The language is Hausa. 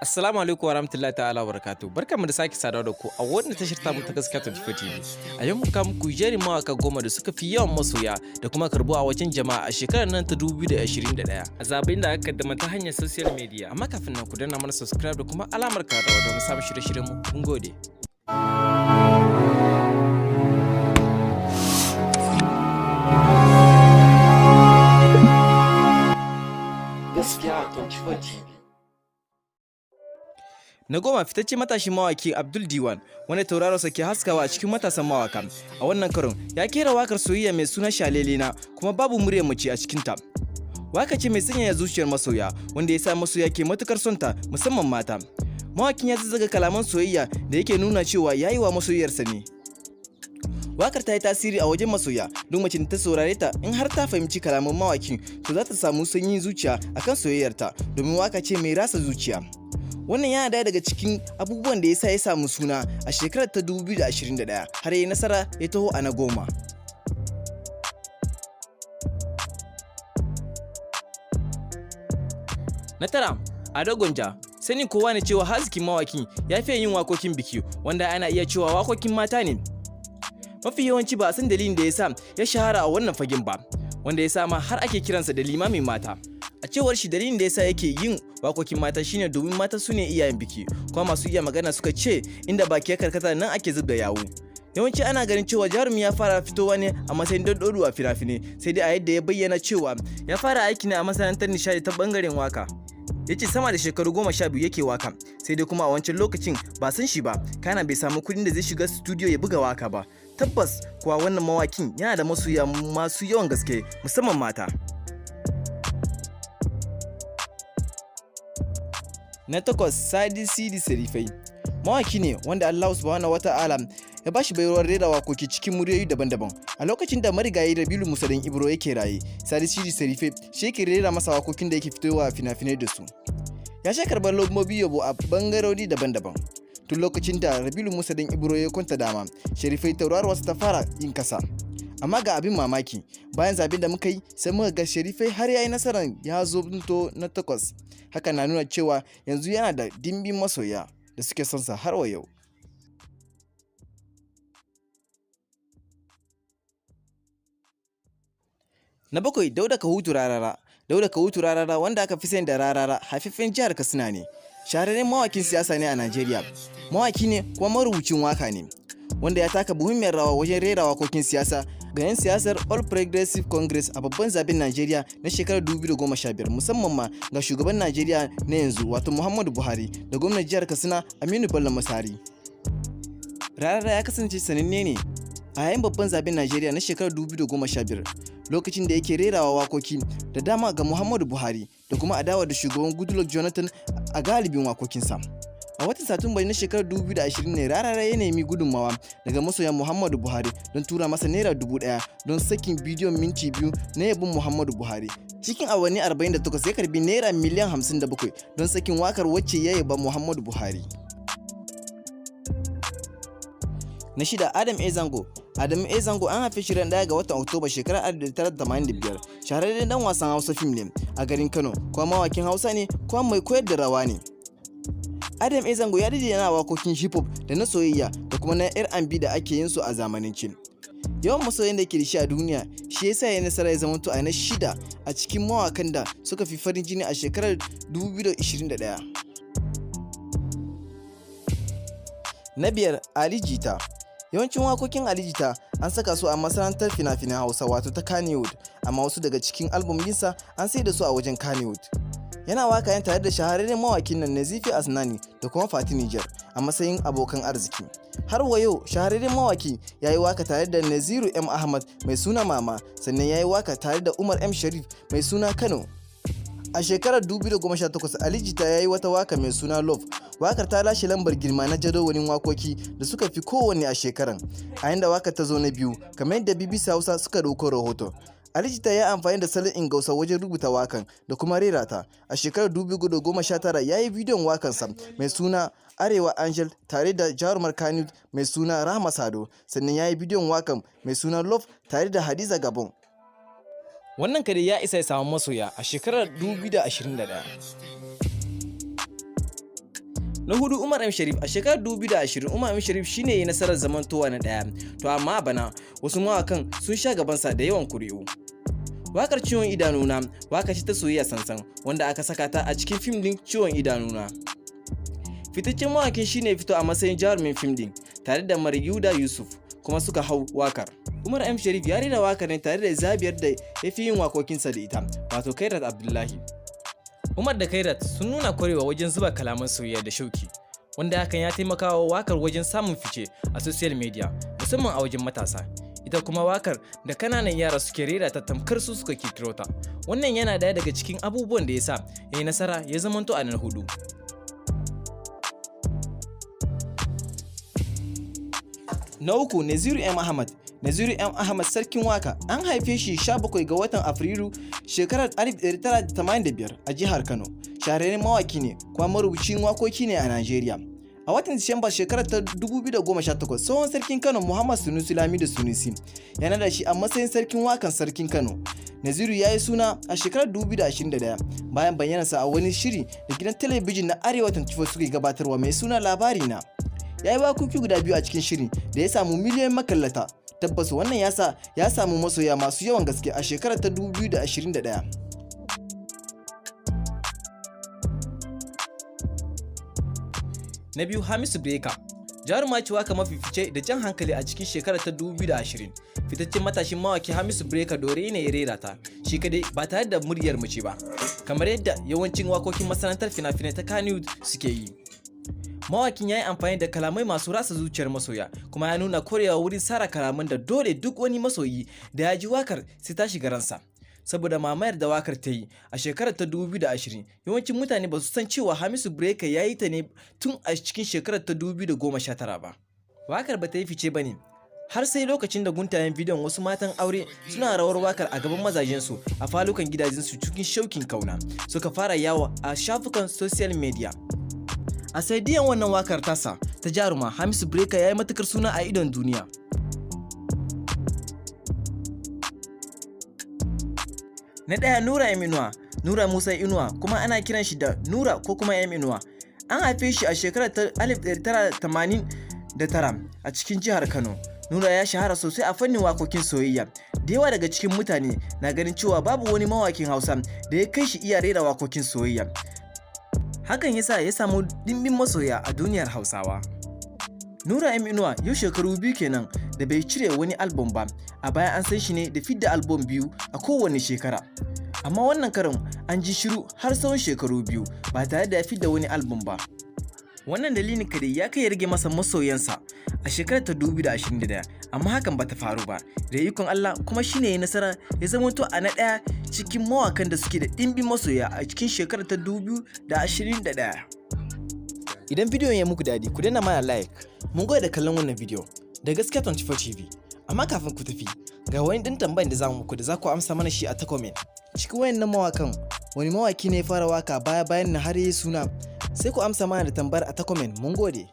Assalamu alaikum wa rahmatullahi ta'ala wa barakatuh. Barkanmu da sake saduwa da ku a wannan tashar tamu ta Gaskiya 24 TV. A yau muka muku jerin mawaka 10 da suka fi yawan masoya da kuma karbuwa a wajen jama'a a shekarar nan ta 2021. A zaben da aka kaddamar ta hanyar social media. Amma kafin nan, ku danna mana subscribe da kuma alamar kararrawa domin samun shirye-shiryen mu. Mun gode. Gaskiya 24 TV. Na 10, fitacce matashin mawaki Abdul Diwan, wanda tauraronsa ke haskawa a cikin matasan mawaka. A wannan karon ya kera wakar soyayya mai suna Shalelena, kuma babu muryar mace a cikinta. Waka ce mai sanyaya zuciyar masoya, wanda ya sa masoya ke matukar sonta, musamman mata. Mawakin ya zazzaga kalaman soyayya da yake nuna cewa ya yi wa masoyiyarsa ne. Wakar ta yi tasiri a wajen masoya. Duk mace da ta saurare ta, in har ta fahimci kalaman mawakin, to za ta samu sanyin zuciya akan soyayyarta, domin waka ce mai ratsa zuciya. Wannan yana daya daga cikin abubuwan da ya sa ya samu suna a shekarar ta 2021, har ya yi nasara ya taho a na 10. Na 9, Ado Gwanja. Sanin kowa ne cewa hazikin mawakin ya fiye yin wakokin biki, wanda ana iya cewa wakokin mata ne. Mafi yawanci ba a san dalilin da ya sa ya shahara a wannan fagen ba, wanda ya sa ma har ake kiransa da limamin mata. A cewar shi, dalilin da yasa yake yin wakokin mata shine domin mata su ne iyayen biki, kuma masu iya magana suka ce inda baki ya karkata nan ake zub da yawu. Yawanci ana ganin cewa jarumi ya fara fitowa ne a matsayin dododo a fina-finai, sai dai a yadda ya bayyana cewa ya fara aiki ne a masana'antar nishadi ta bangaren waka. Ya ce sama da shekaru 12 yake waka, sai dai kuma a wancan lokacin ba san shi ba, kana bai samu kuɗin da zai shiga studio ya buga waka ba. Tabbas kuwa wannan mawakin yana da masoya masu yawan gaske, musamman mata. Na 8, Sadi Sidi Sarifai. Mawaki ne wanda Allah Subhanahu wata'ala ya bashi baiwar rera wakoki cikin muryoyi daban-daban. A lokacin da marigayi Rabilu Musa Dan Ibro yake raye, Sadi Sidi Sarifai shi yake rera masa wakokin da yake fitowa a fina-finai da su. Ya sha karɓar lambobi yabo a bangarori daban-daban. Tun lokacin da Rabilu Musa Dan Ibro ya kwanta dama, Sharifai tauraruwarsa ta fara yin kasa. Amma ga abin mamaki, bayan zaben da muka yi, sai muka ga Sharifai har ya yi nasarar ya zo na 8. Haka na nuna cewa yanzu yana da dimbin masoya da suke son sa har wa yau. Na 7, Dauda Kahutu Rarara. Dauda Kahutu Rarara, wanda aka fi sani da Rarara, haifaffen jihar Katsina ne. Shahararren mawakin siyasa ne a Najeriya. Mawaki ne kuma marubucin waka ne, wanda ya taka muhimmiyar rawa wajen rera wakokin siyasa ga 'yan siyasar All Progressive Congress a babban zaben Najeriya na shekarar 2015, musamman ma ga shugaban Najeriya na yanzu, wato Muhammadu Buhari, da gwamnan jihar Katsina Aminu Bello Masari. Rarara ya kasance sananne ne a yayin babban zaben Najeriya na shekarar 2015, lokacin da yake rerawa wakoki da dama ga Muhammadu Buhari da kuma adawa da shugaban Goodluck Jonathan a galibin wakokinsa. A watan Satumba na shekarar 2020 ne Rarara ya nemi gudunmawa daga masoyan Muhammadu Buhari don tura masa naira 1000 don sakin bidiyon minti 2 na yabon Muhammadu Buhari. Cikin awanni 48 ya karbi naira miliyan 57 don sakin wakar wacce ya yaba Muhammadu Buhari. Na 6, Adam A. Zango. Adam A. Zango an haife shi ran 1 ga watan Oktoba shekarar 1985. Shahararren dan wasan Hausa fim ne a garin Kano, kuma mawakin Hausa ne, kuma mai koyar da rawa ne. Adam A. Zango ya dade yana wakokin hip hop da na soyayya da kuma na R&B da ake yin su a zamanance. Yawan masoyan da ke da shi a duniya shi yasa ya nasara ya zamanto a na 6 a cikin mawakan da suka fi farin jini a shekarar 2021. Na 5, Ali Jita. Yawancin wakokin Ali Jita an saka su a masana'antar fina-finan Hausa, wato ta Kannywood, amma wasu daga cikin album ɗinsa an sai da su a wajen Kannywood. Yana waka yan tare da shahararren mawakin nan Nazifi Asnani da kuma Fati Niger a matsayin abokan arziki. Har wa yau shahararren mawaki ya yi waka tare da Naziru M Ahmad mai suna Mama, sannan ya yi waka tare da Umar M Sharif mai suna Kano. A shekarar 2018, Ali Jita ya yi wata waka mai suna Love. Wakar ta lashe lambar girma na jadawalin wakoki da suka fi kowanne a shekaran, a inda wakar ta zo na 2, kamar yadda BBC Hausa suka ɗauko rahoto. Ali Jita ya amfani da salon Ingausa wajen rubuta wakan da kuma rera ta. A shekarar 2019 ya yi bidiyon wakansa mai suna Arewa Angel tare da jarumar Kannywood mai suna Rahama Sado, sannan ya yi bidiyon wakan mai suna Love tare da Hadiza Gabon. Wannan kadai ya isa ya samu masoya a shekarar 2021. Na hudu, Umar M Sharif. A shekarar 2020, Umar M Sharif shine ya nasarar zamantowa na ɗaya. To amma a bana wasu mawakan sun sha gabansa da yawan kuri'u. Wakar "Ciwon Idanuna" waka ce ta soyayya sansan wanda aka saka ta a cikin fim din "Ciwon Idanuna". Fitaccen mawakin shine fito a matsayin jarumin fim din tare da Maryuda Yusuf, kuma suka hau wakar. Umar M Sharif ya rera wakar ne tare da zabiyar da ya fi yin wakokinsa da ita, wato Kairat Abdullahi. Umar da Kairat sun nuna kwarewa wajen zuba kalaman soyayya da shauki, wanda hakan ya taimaka wa wakar wajen samun fice a social media, musamman a wajen matasa. Ita kuma wakar da kananan yara suke rera ta tamkar su suka kirkiro ta. Wannan yana daya daga cikin abubuwan da ya sa ya yi nasara ya zamanto a nan hudu. Na uku, Naziru M Ahmad. Naziru M Ahmad, sarkin waka, an haife shi 17 ga watan Afrilu shekarar 1985 a jihar Kano. Shahararren mawaki ne kuma marubucin wakoki ne a Najeriya. A watan Disamba shekarar ta 2018, tsohon sarkin Kano Muhammad Sunusi Lamido Sunusi ya nada shi a matsayin sarkin wakan sarkin Kano. Naziru ya yi suna a shekarar 2021 bayan bayyanarsa a wani shiri da gidan talabijin na Arewa 24 suke gabatarwa mai suna Labari Na. Ya yi wakoki guda biyu a cikin shirin da ya samu miliyoyin makallata. Tabbas wannan ya sa ya samu masoya masu yawan gaske a shekarar ta 2021. Na biyu, Hamisu Breaker. Jaruma ce waka mafi fice da jan hankali a cikin shekarar ta 2020. Fitaccen matashin mawaki Hamisu Breaker dore ne ya rera ta, shi kadai ba tare da muryar mace ba, kamar yadda yawancin wakokin masana'antar fina-finai ta Kannywood suke yi. Mawakin ya yi amfani da kalamai masu rasa zuciyar masoya, kuma ya nuna korewa wurin tsara kalaman da dole duk wani masoyi da ya ji wakar sai ta shiga ransa. Saboda mamayar da wakar ta yi a shekarar ta 2020, yawancin mutane ba su san cewa Hamisu Breaker ya yi ta ne tun a cikin shekarar ta 2019 ba. Wakar ba ta yi fice ba ne har sai lokacin da guntayen bidiyon wasu matan aure suna rawar wakar a gaban mazajensu a falukan gidajensu cikin shaukin kauna suka fara yawo a shafukan social media. A saidiyan wannan wakar tasa ta jaruma, Hamisu Breaker ya yi matukar suna a idon duniya. Na ɗaya, Nura M Inuwa. Nura Musa Inuwa, kuma ana kiran shi da Nura ko kuma M Inuwa. An haife shi a shekarar ta 1989 a cikin jihar Kano. Nura ya shahara sosai a fannin wakokin soyayya. Da yawa daga cikin mutane na ganin cewa babu wani mawakin Hausa da ya kai shi iya rera wakokin soyayya. Hakan yasa ya samu dimbin masoya a duniyar Hausawa. Nura M Inuwa yau shekaru 2 kenan da bai cire wani album ba. A baya an san shi ne da fidda album biyu a kowane shekara. Amma wannan karon an ji shiru har tsawon shekaru 2 ba tare da ya fidda wani album ba. Wannan dalilin kadai ya kai ya rage masa masoyansa a shekarar ta 2021, amma hakan bata faru ba. Da ikon Allah kuma shine ya nasara ya zamanto a na ɗaya cikin mawakan da suke da ɗimbin masoya a cikin shekarar ta 2021. Idan bidiyon ya muku daɗi, ku danna mana like. Mun gode da kallon wannan bidiyo da Gaskiya 24 TV. Amma kafin ku tafi, ga wani ɗan tambayan da za mu muku da za ku amsa mana shi a ta comment. Cikin wayannan mawakan, wani mawaki ne ya fara waka baya bayan na har yayi suna? Sai ku amsa mana da tambayar a ta comment. Mun gode.